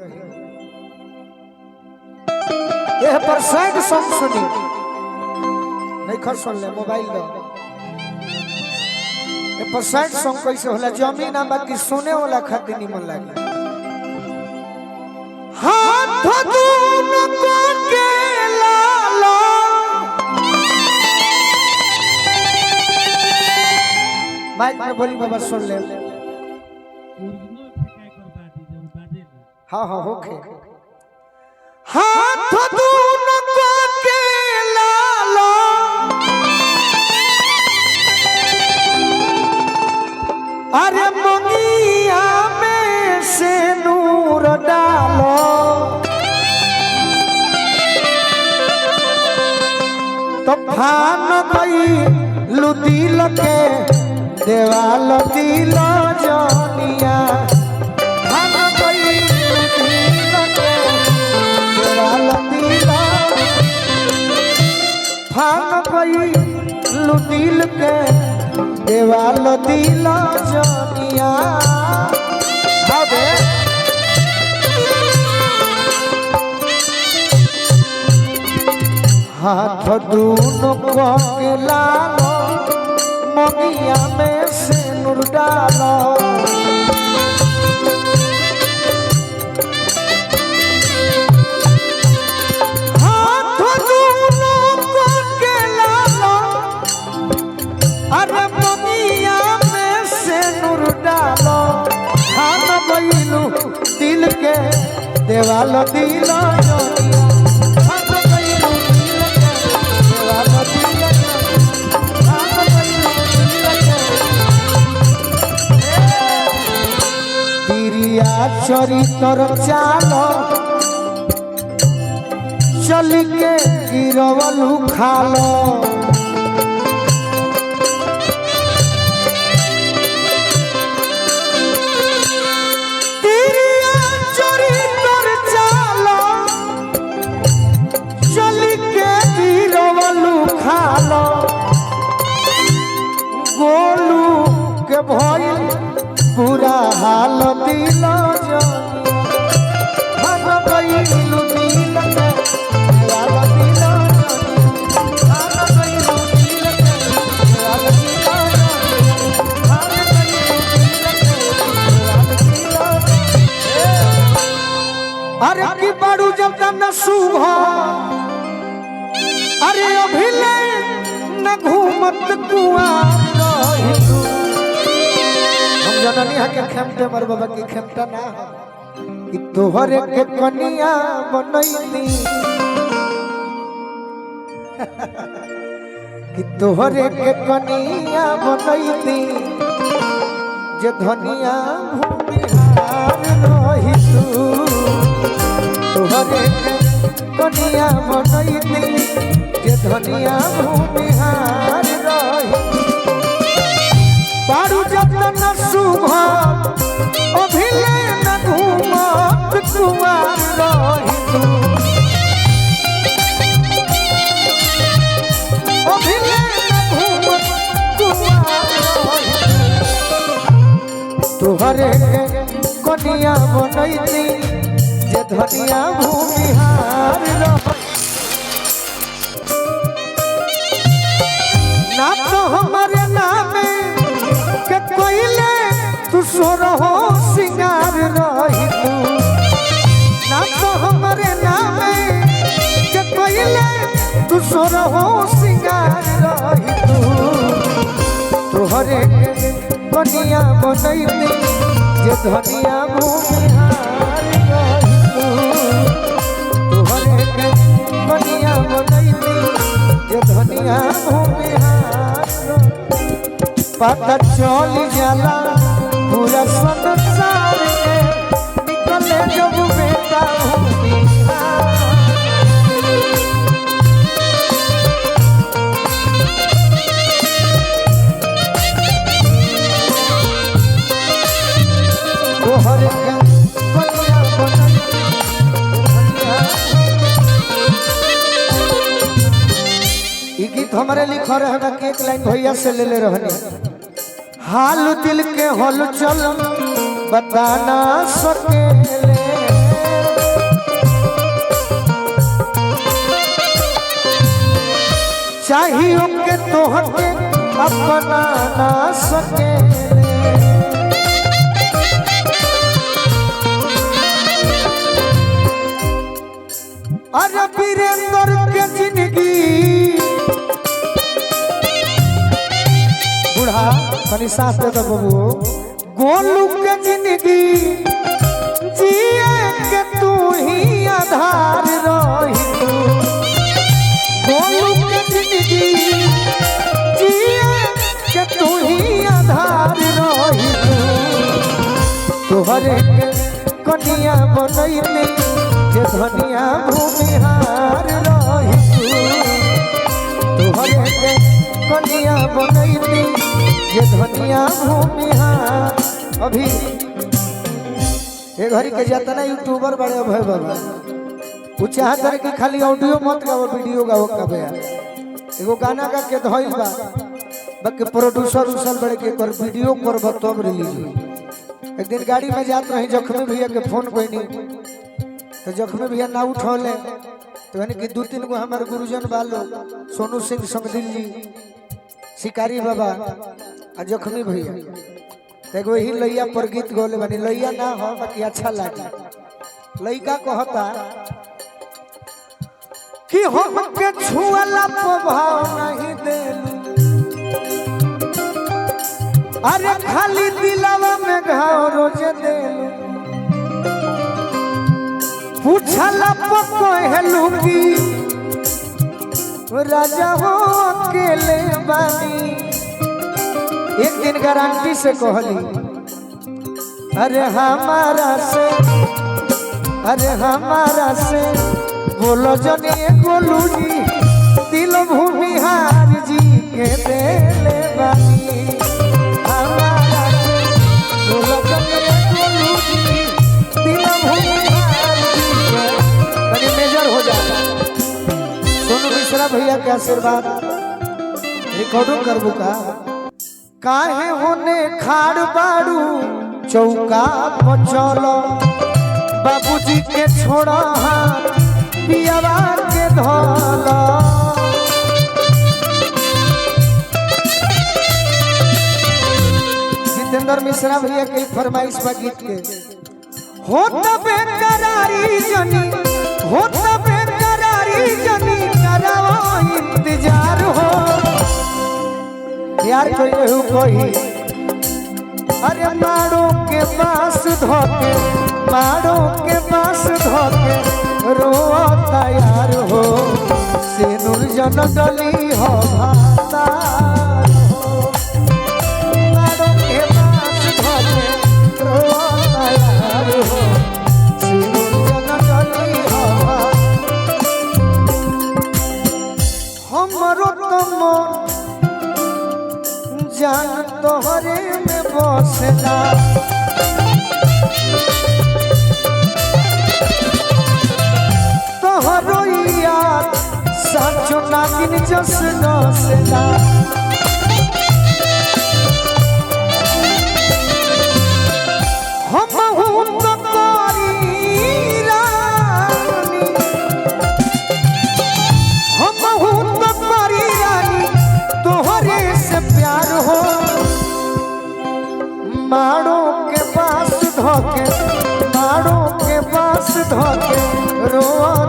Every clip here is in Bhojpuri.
एह पर सैड सॉन्ग सुनी नहीं खर सुन ले मोबाइल दो। ए पर सैड सॉन्ग कैसे होला? जमीन आ बाकी सुने वाला खातिर निमन लागे। हाथ दूनो को के लालो, माइक में बोली बाबा सुन ले। ओरिजिनल ठेका एकर बाजी जब बाजे ना। हाँ हाँ होखे। हाथ दूनो को के लालो, अरे मंगिया में से नूर डालो, तो फान गई लुदिल के देवाल दिल जनिया, फान गई लुदिल के देवाल दिल, फान गई लुदिल के देवाल दिल जनिया। हवे हाथ दूनो को के लालो, मंगिया में से नूर डालो, हाथ दूनो को के लालो, अरे मंगिया में से नूर डालो, खान गइलू दिल के देवाल दिल जनिया, खान गइलू दिल के देवाल दिल जनिया, खान गइलू दिल के। तिरिया चरितर चाल चल के गिरवलू खालो, तिरिया चरितर चाल चल के गिरवलू खालो, गोलू के भइल बुरा हाल दिल जनिया, हम गइलू दिल के देवाल दिल जनिया, हम गइलू दिल के देवाल दिल जनिया, हम गइलू दिल के देवाल दिल जनिया। अरे की बाड़ू जब न शुभ, अरे अभिले न घूमत कुआर रही तू। हम जननी हा के खेमटे मर बाबा की खेमटा ना हो कि तोहरे के कनिया बनैती, कि तोहरे के कनिया बनैती जे धनिया भूमिहार रही तू, तोहरे के कनिया बनैती जे धनिया भूमिहार रही। बारू जतन शुभ अभिले न घूमत कुआर रही तू, अभिले न घूमत कुआर रही तू, तोहरे के कनिया बनैती जे धनिया भूमिहार रही। ना तो हमारे नामे के कोइले तू सोरहो सिंगार रही तू, ना तो हमारे नामे के कोइले तू सोरहो सिंगार रही तू, तोहरे के कनिया बनैती जे धनिया भूमिहार रही तू, तोहरे के कनिया बनैती जे धनिया भूमिहार रही। पता चल जाला पूरा संसार के निकले जब बेटा भूमिहार। तोहरे के कनिया बनैती धनिया। ई गीत हमारे लिखल रहे बाकी एक लाइन भैया से ले ले रहनी। हाल दिल के हल चल बता ना सकेले, चाहियो के तोहके अपना ना सकेले। अरे वीरेंद्र के जिंदगी बूढ़ा तनी साथ दे दो बबू। गोलू के जिंदगी जिए के तू ही आधार रही तू। गोलू के जिंदगी जिए के तू ही आधार रही तू। तोहरे के कनिया बनैली जे धनिया भूमिहार रही तू। तोहरे के कनिया बनैली जे धनिया भूमिहार। अभी ये घड़ी के जितना यूट्यूबर बड़े अभय बाबा वो चाहत रहे कि खाली ऑडियो मत गाओ, वीडियो गाओ। कबे एगो गाना गा के धइल बा, बाकी प्रोड्यूसर उसर बड़े के कर वीडियो करब तब रिलीज हुई। एक दिन गाड़ी में जात रही, जख्मी भैया के फोन कोई नहीं, तो जख्मी भैया ना उठौले तो यानी कि दू तीन गो हमारे गुरुजन बालो सोनू सिंह संगदिल जी, शिकारी बाबा आ जख्मी भैया, तो एगो यही लैया पर गीत गौले बनी। लैया ना हो बाकी अच्छा लागे। लैका कहता कि हम के छुअला प्रभाव नहीं देलू, अरे खाली दिलवा में घाव रोज देलू। पूछला पकहेलू की राजा हो अकेले बानी। एक दिन गारंटी से कहली अरे हमारा से, अरे हमारा से बोलो जने गोलू जी दिल भूमिहार जी के देले बानी। हमारा से बोलो जने गोलू जी दिल भूमिहार जी के। तनी मेजर हो जाता। सोनू मिश्रा भैया के आशीर्वाद रिकॉर्डिंग करबू का। काहे होने खाड़ बाड़ू चौका पचलो, बाबूजी के छोड़ा पियावा के धोलो। जितेंद्र मिश्रा भैया के फरमाइश बा गीत के। हो तबे करारी जनी, हो तबे करारी जनी कराओ इंतजार हो। प्यार कोई रहू कोई अरे मारो के पास धोके, मारो के पास धोके रो तैयार हो। सिनुर जन डली हो भातार हो। मारो के पास धोके रो तैयार हो। सिनुर जन डली हो। हमरो तो मन जान तोहरे में बसला, तोहरो याद साचो नागिन जस नसला। हम हूँ तो तोरी रानी, हम हूँ तो तोरी रानी तोहरे से प्यार हो। मारो के पास धोके, मारो के पास धोके रो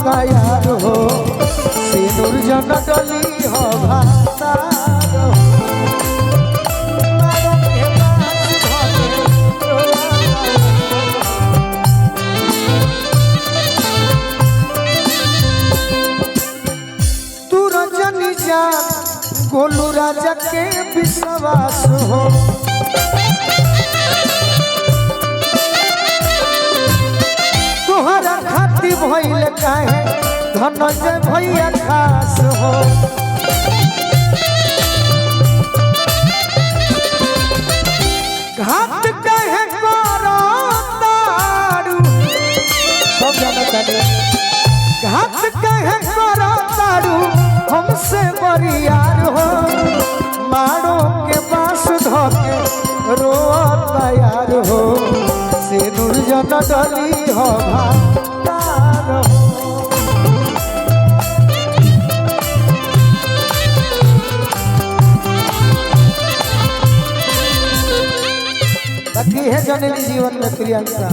तैयार हो। सिनुर जन डली हो भातार हो। मारो के पास धोके रो तैयार हो। तू रजनी जान गोलू राजा के विश्वास हो। तोहरा खातिर भइल काहे धनंजय भैया खास हो। घात काहे करतारू सब जानतानी, घात काहे करतारू हमसे बरियार हो। मारो के पास धोके रो तैयार हो। सिनुर जन डली हो भातार हो। जननी जीवन में प्रियंका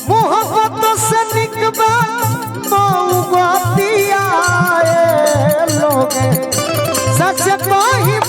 मोहब्बत से निकबा मऊबतिया लोगे सच कही